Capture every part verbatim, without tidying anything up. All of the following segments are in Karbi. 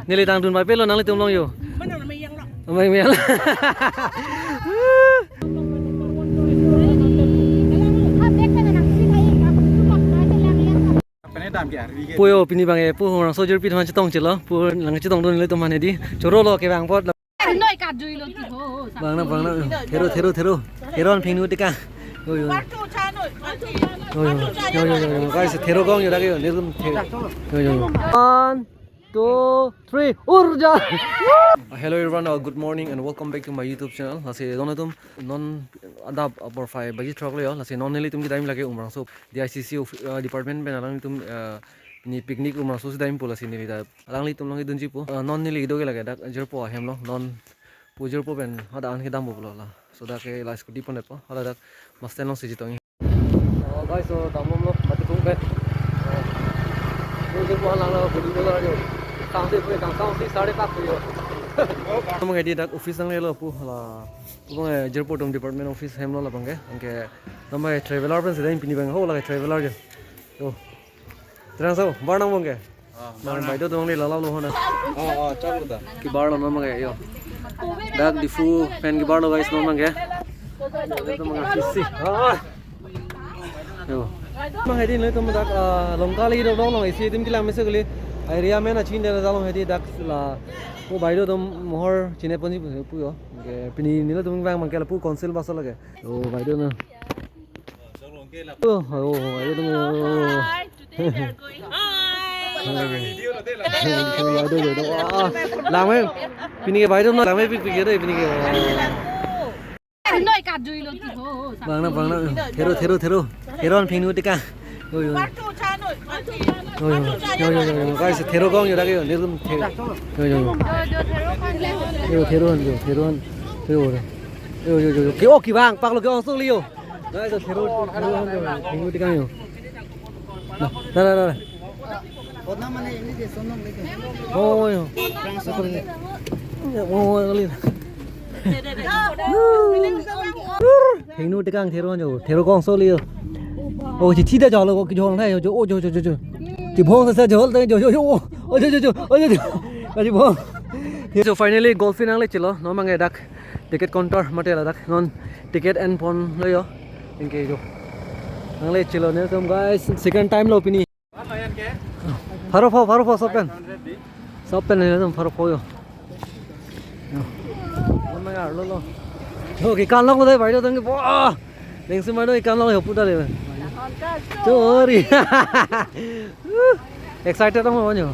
Neli tangdun pai pelo, nanglitum long yo. Mana nama yang lo? Amai mial. Puyo, pini bang e, pu Umrangso jirpi teman chetong chelo, pu lang chetongdun nelitum mane di. Choro lo ke bang pot. Noi ka jui lo ti ho. Bang na, bang na. Thero, thero, thero. Thero an phingnu tika. Yo, yo. Yo, yo, yo, yo, yo, yo. Guys, thero kong yo dak yo. Nelitum thero. Yo, yo, yo. One, two, three, urja. Uh, hello everyone, uh, good morning and welcome back to my YouTube channel. Lasi don atum non adap apor phai baji throk le yo. Lasi non nelitum kedam lake Umrangso D I C C of, uh, department pen alanglitum, uh, ni picnic Umrangso si dam pu, lasi neli ta alanglitum long idunji pu. Uh, non neli do ke lake dak jirpo ahem lo. Non pu jirpo pen hadak an kedam pu lo la. So dak ke la scooty pon po. Hala dak bus stand long si chetong. Oh, guys, so damlom lo, mati kung pen. Oh. Pu jirpo alang lo, pu jirpo lo jo. Kang si pu, kang kang si sare pak pu yo. Nama ke di dak office nangle lo pu la. Pu bang, eh, jirpo atum department office hem lo labang ke. Anke nama traveler pen si dam pini bang ho la traveler jo. Yo. Terang so, bar nang bang ke. Ah, nang bar nang. Baideo atum ni lala lo ho na. Oh, oh, chak lo ta. Kebar lo non bang ke yo. Dak Diphu pen kebar lo guys non bang ke. Atum bang ke isi. Ah. Yo. Bang hedi nelitum dak, ah, Longka lagi dok dong long isi adim kelang mese kali. Area men achin dera dalong hedi dak la. Pu baideo atum mohor chine ponji pu yo. Ke pini nelitum bang bang ke la pu council bus lake. Yo baideo na. Oh, oh, oh, baideo atum. Hi, today they are going. Hi. Baideo, baideo. Ah, lame. Pini ke baideo na lame pik pik ya deh pini ke. Noi ka jui lo ti ho. Bang na, bang na. Thero, thero, thero. Thero an phingnu tika. Yo, yo. Yo, yo, yo, yo, yo. Guys, thero kong yo dak yo. Nelitum thero. Yo, yo, yo. Jo, jo, thero kong le. Yo, thero an, yo, thero an. Thero. Yo, yo, yo, yo. Ke, oh, kevang pak lo ke ong sok li yo. Guys, thero, thero an yo. Phingnu tika yo. Nah, nah, nah, nah. Oh, yo. Oh, yo, kali. Phingnu tekang thero jo, thero kong soli jo. Oh, chithi da jalo ko kijol na jo, oh, jo, jo, jo, jo. Chibong sa sa jol ta jo, jo, jo, oh, oh, jo, jo, jo, oh, jo, jo. Chibong. So finally, Golf Field nangle chelo, non bang ke dak ticket counter mate ladak, non ticket en pon lo yo. Thank you jo. Nangle chelo nelitum guys, second time lo pini. Pharo pho, pharo pho, sopen. Sopen nelitum pharo pho yo. Yo. Mana ngar lo lo. Yo, kekan long lo dei baideo atum ke. Wah. Neng sumai do kekan long yo puta le. Sorry. Excited dong lo yo.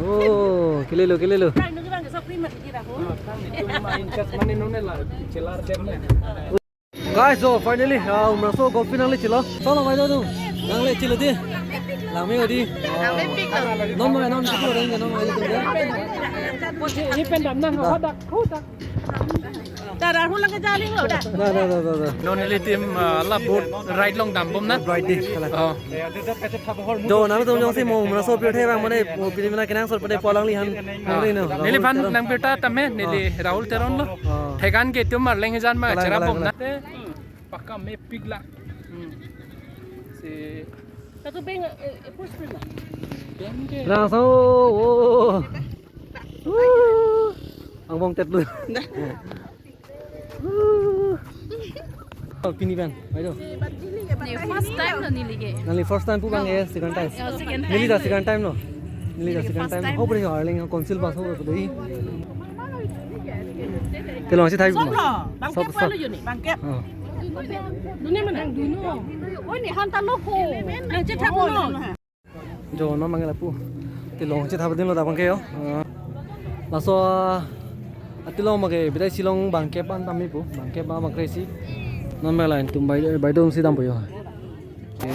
Oh, kele lo, kele lo. Guys, so finally, uh, Umrangso Golf Field nangle chelo. Solo baideo atum. Nangle chelo dei. Langme dei. Non ma non chelo dei, non ma dei. Ini pen dam na, hadak, hadak. Tara hula ke jali lo dak. Na, na, na, na, na. Non nelitum, uh, la boat ride along dam bom na. Ride dei, kala. Oh. Jo, nangtum jongsi mo Umrangso pirthe bang mane, mo pini mena kenangsot pada pu alangli han. Ah. Neli aphan nang birta tame, neli Rahul Teron lo. Ah. Thekan ke tum arleng hejan ma. Kalang, chera kalang, bom na. Kalang. Pakka mepik la. Hmm. Si. Satu beng, eh, eh, first beng la. Beng ke. Langsung, oh. Angbong tet lo. Nah. Oh, pini bang, baideo. Neli first time lo neli ke. Neli first time pu bang ya, second time. Oh, second time. Neli ta second time lo. Neli ta neli second first time time. Oh, pura arleng council bus ho pura dei. Telong si thai. Sob lo, bang sob, kep sob. Lo yuni, bang kep. Oh. Dunia mana? Dunia. Oh, ni hanta loko. Nang chetha ko lo. Jo, non bang ke lapu. Telong chethap dun lo dak bang ke yo. Ah. Laso, ah, telong bang ke bidai silong bang kep an tame pu. Bang kep bang kre-isi. Non bang lain tum bai, baideo atum si dampo yo. Okay.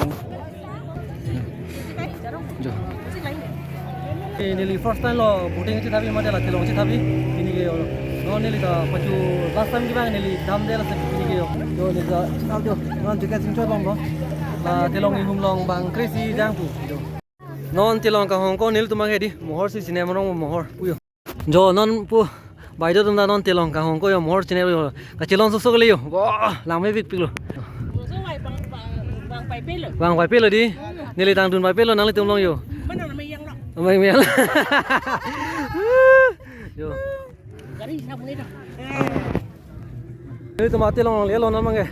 Jo. Eh, neli first time lo boating chethap mate la telong chethap pini ke yo. Non neli ta pachu last time ke bang neli damde la pini ke yo. Jo, neli ta chethap jo. Non ticket sing chot bang lo. La telong ihum along bang kre-isi jang pu. Jo. Non telong kanghong ko nelitum bang ke dei, mohor si chine ma rong mohor pu yo. Jo non pu, baideo atum ta non telong kanghong ko yo, mohor chine yo. Kachelong sok sok le yo. Wah, langme pik pik lo. Bang pai pelo dei. Neli tangdun pai pelo, nanglitum long yo. Mana nama yang lo? Amai mial. Yo. Ilitum atelong longle lo non abangke.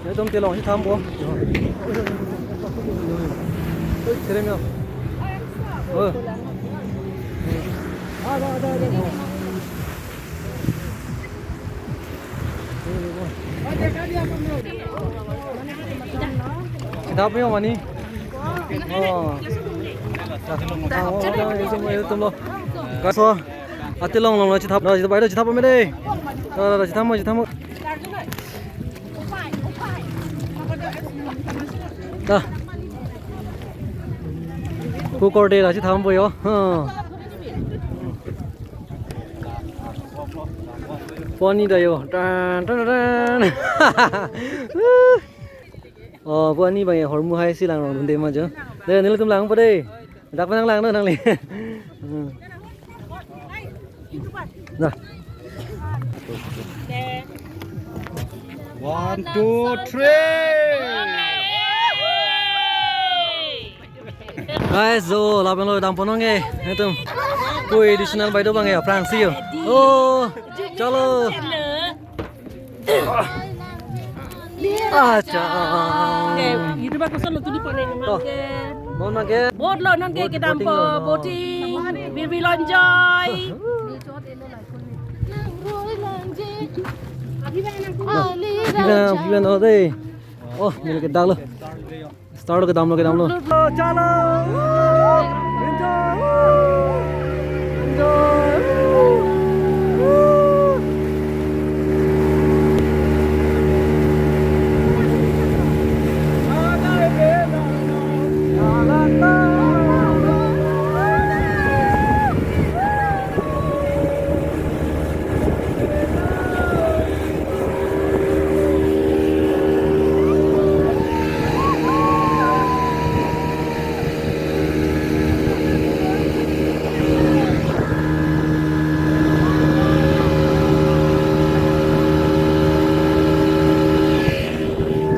Ilitum telong si thampo. Serem yo. Oh. Chithap yo mani. Oh. Oh, oh, oh, ilitum, ilitum lo. Kaso. Atelong longle chithap, dah, chithap, bai, dah, chithap, mede. Dah, dah, dah, chithap, chithap. Dah. Kukur de, dah, chithap, boyo. Ha. Pani dah yo. Tan, tan, tan. Oh, pani abang ya, hormu hai si langrong dunde ma jo. Deh, nelitum langpo deh. Dak penang lang, no, nangli. Hmm. Nah. One, two, three. Guys, jo, lapen lo dampo nonke. Ilitum. Koi additional bai do abang ya, aphrangsi yo. Oh, chalo. Acha. Eh, itu bagus lo, tuh di pone. Oh. Nonke. Nonke. Boat lo nonke. Boat, kedampo, boating lo, no. Boating. Bibi lonjoy. Nah, gila, gila, oh, deh. Oh, neli ke dak lo. Start lo, kedam lo, kedam lo. Chalo. Enjoy. Enjoy.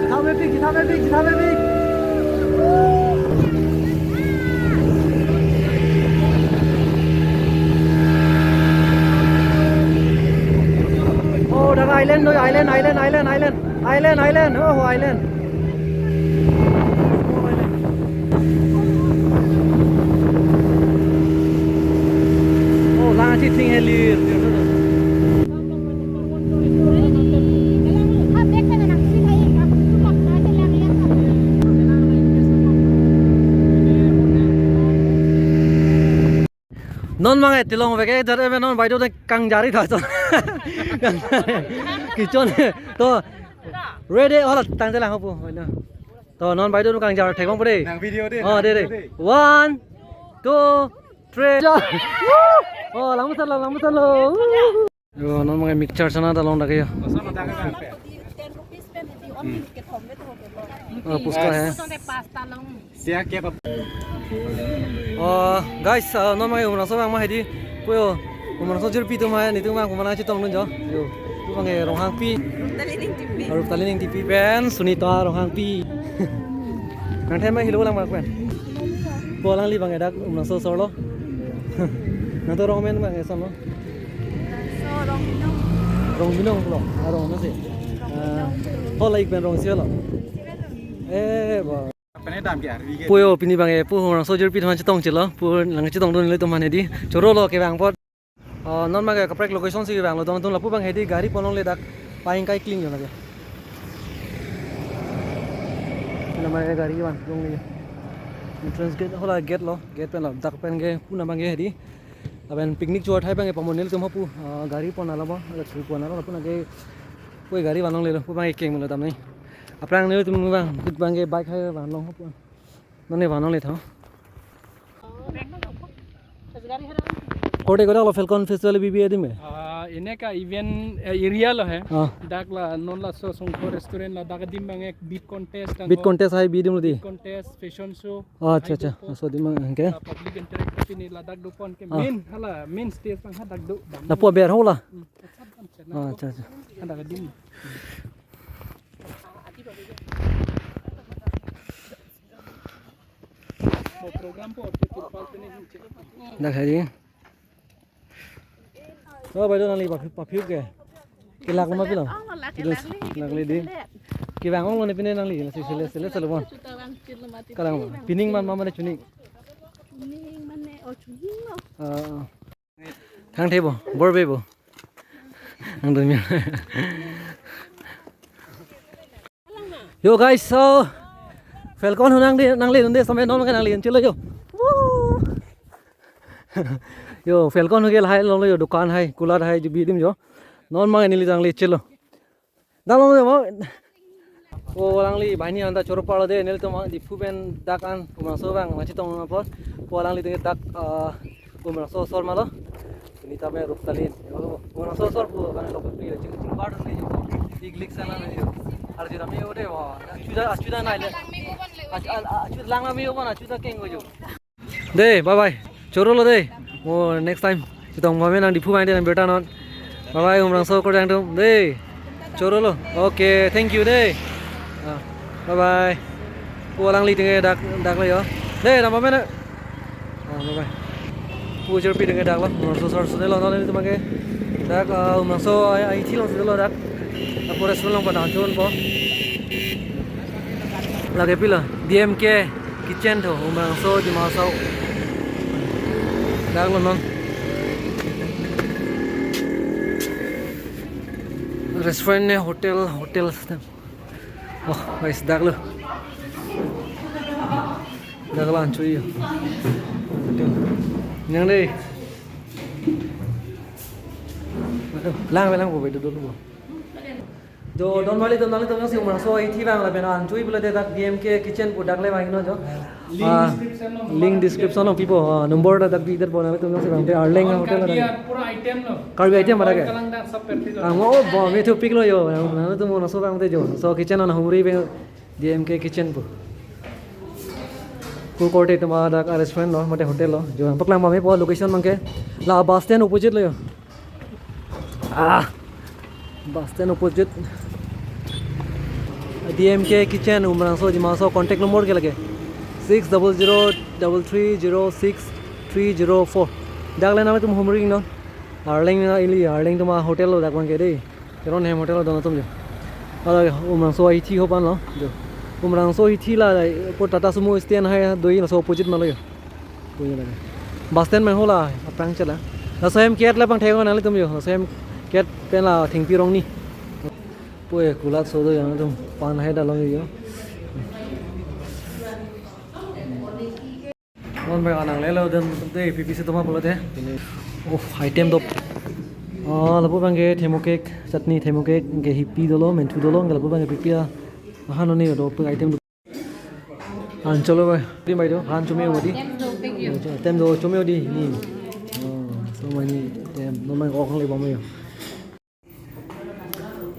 Chithap mepik, chithap mepik, chithap mepik. Oh, dak island, no, island, island, island, island. Island, island, oh, island. Oh, lang si thing heli. Non abangke telong vek-e jat ebe non bai do de kangjar-i tha chon. Kechon to ready hola tangte lang hapu. To non bai do kangjar thekbom pore. Nang video de, oh, nang de, de, video de. One, two, three. Oh, lang masalo, lang masalo. Yo, non abangke mixture sana ta long dak yo. Oh, puchka hai. Oh, guys, uh, non abangke Umrangso abang ma hedi. Puyo, Umrangso jirpi atum hai, nelitum abang komat nangchetongdun jo. Yo, pu abangke Ronghangpi. Ruptali Ingtipi. Ruptali Ingtipi pen Sunita Ronghangpi. Nangthe ma helo lang abang pen. Pu alangli abangke dak Umrangso asor lo. Nangtum rong amen abangke koson lo? Rong Binong. Rong Binong lo. Ah, rong amen si. Ah, hala ik pen rong isi lo. Eh, ba. Puyo, pini abangke pu Umrangso jirpi atum aphan chetong chelo, pu nangchetongdun nelitum aphan hedi. Choro lo kevang apot. Oh, non abangke kaprek location si kevang lo, dong tung lapu abang hedi gari pon longle dak pa-ingkai kling jo lake. Hala abangke gari van longle. Entrance gate, hala gate lo, gate pen lo, dak pen ke pu abangke hedi. Lapen picnic chot hai abangke pamon nelitum hapu, ah, gari pon alo ba, ada churi pon alo, lapu abangke koi gari van longle lo, pu abangke keng lo dam nai. Aphrang nelitum abang, kut abangke bike hai van long hapu. Non ne van longle tha. Korte kodak lo Falcon Festival bibi adim ke? Ah, ine ka event, eh, area lo he. Ah. Dak la non laso Songkho restaurant ladak adim abangke beat contest. Beat contest hai bi adim lo di. Beat contest, fashion show. Ah, acha, acha. Hai do ko. Laso adim abangke. La public interact pini ladak do pon ke. Ah. Main hala main stage abang hadak do. Lapu aber ho la. Hmm, acha, acha. Ah, acha, acha. Hadak adim. Mo program po, Tripal pini hinche. Dak hai. Oh, bai do nangli papi, papi ke. Kelak ma pilo? Oh, lak, kelak, kelak le di. Kevang ong lo ne pine nangli, si sele, sele, sele bon. Kalang ma. Pining man ma mane chuning. Chuning mane, oh, chuning lo. Ah, ah. Thang thebo, bor bebo. Ang dun ya. Yo guys, so Falcon ho nangli, nangli dunde sampai non ke nangli chelo yo. Woo. Yo, Falcon ho ke lahai lo yo, dukan hai, kulat hai, jubi dim yo. Non mang neli nangli chelo. Dang long yo mo. O nangli banghini anta choro palo de, nelitum Diphu pen dak an Umrangso abang ma chetong apot. O nangli tung dak, ah, Umrangso asor ma lo. Pini tame Rupsali. Umrangso asor pu kan lo pu ya ching ching bar ni. Iglik sana ni. Arju rame ode wa. Achuda, achuda nai le. Achu, a, a, achu lang rame ode, achuda keng ojo. De, bye bye. Choro lo de. Mo next time. Chetong bame nang Diphu bang de nang berta non. Bye bye, Umrangso korjang tum. De. Choro lo. Okay, thank you de. Ah, bye bye. Pu alangli tingke dak, dak lo yo. De, nang bame na. Ah, bye bye. Pu jirpi tingke dak lo. Umrangso asor sudelo non nelitum ke. Dak, ah, Umrangso ai, ai thilong sudelo dak. Dak forest long pa nang chon po. Lake pilo. D M K Kitchen tho, Umrangso, Dima Hasao. Dak lo non. Restaurant ne hotel, hotel system. Oh, guys, dak lo. Dak lo anchui yo. Hotel. Yang deh. Aduh, lang, lang, bo, bo, duduk, bo. Jo, don mali, don mali, don si Umrangso ahithi abang lapen anchui pulote dak D M K Kitchen pu dak le vangnon jo. Link, ah, description lo, link description lo pipo. Ah, number ta dak bidet bo nangtum si abang te Arleng, don hotel Karbi ta. An pura item lo. Karbi item ada ke? Kalang dak sab perfect lo. Ah, mo bo me thu pik lo yo. Nangtum Umrangso abang te jo. So kitchen an humri abang D M K Kitchen pu. Food court itum dak restaurant lo, mate hotel lo. Jo, paklang bame po location abang ke. La bus stand opposite lo yo. Ah, bus stand opposite. D M K Kitchen, Umrangso, Dima Hasao, contact number ke lake six double zero double three zero six three zero four. Dak le nangtum humri non. Arleng na ili, Arleng atum a hotel lo dak abang ke dei. Keron hem hotel lo don atum jo. Ala Umrangso ahithi ho pan lo jo. Umrangso ahithi la dei, po Tata Sumo stand hai do-i laso opposite ma lo jo. Punya lagi. Bus stand ma ho la, aphrang chela. Laso hem gate la pangthek nangtum jo. Laso hem gate pen la thengpi rong ni. Puye kulat so do nangtum pan hai dalong jo. Non bai anang lelo den de pipi si toma pulote. Oh, item dop. Ah, lapu abang ke themo cake, chutney themo cake, ke hippy dolo, menthu dolo, ke lapu abang ke pipi a. Aha, non ni do item dop. An cholo bai, di bai do, han chome odi. Item dopik yo. Item do chome odi ni. Oh, so mani item, non bai kok le bom yo.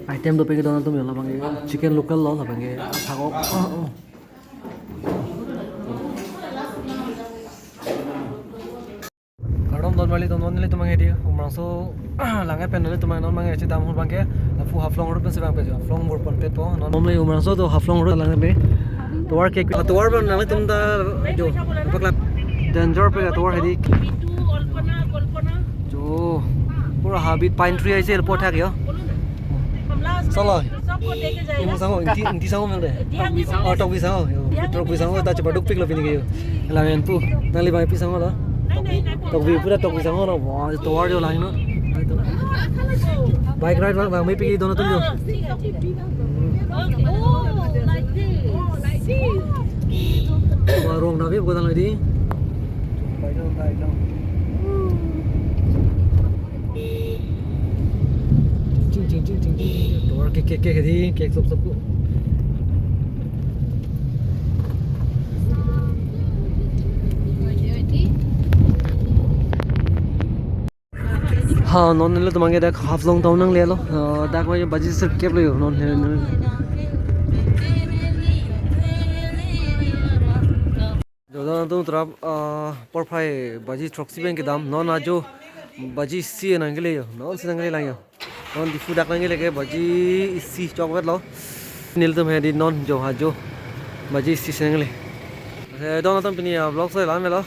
Item dopik don atum yo labang ke chicken local lo labang ke aphak ok. Oh, oh. Kardom don mali don mali tum abang ke di Umrangso lang pen nelitum non abang ke chedam hur abang ke lapu Haflong Road pen si abang pe jo. Haflong Road pen pe po. Non mali Umrangso to Haflong Road lang pe. Tovar ke, ah, tovar abang nangtum ta jo. Paklang. Danger pe tovar hedi. Pitu, Kalpana, Kalpana. Jo, pura habit pine tree aise lapu athak yo. Solo. Imu sango, ingti, ingti sango mel de. Oh, Tokbi sango. Yo, Tokbi sango ta chepaduk pik lo pini ke yo. Lamen pu, nangli bang pi sango lo. Tokbi, pura Tokbi sango lo. Wah, tovar jo lang no. Bike ride bang, bang, me pi don atum jo. Oh, like this. Wah, rong na bi bukan lagi. Ching, ching, ching, ching, ching, ching. Tovar ke, ke, ke, ke, di, ke, sop, sop, ko. Ha, non nelitum abang ke dak Haflong town nanglelo. Ah, dak baji sirkep lo yo, non, non. Jodan atum trap, ah, porphai baji throksi pen kedam, non ajo baji isi nangkele yo, non si nangle lang yo. Non Diphu dak nangle ke baji isi chokvet lo. Nelitum hedi non jo ajo baji isi si nangle. Eh, don atum pini a vlog so la melo.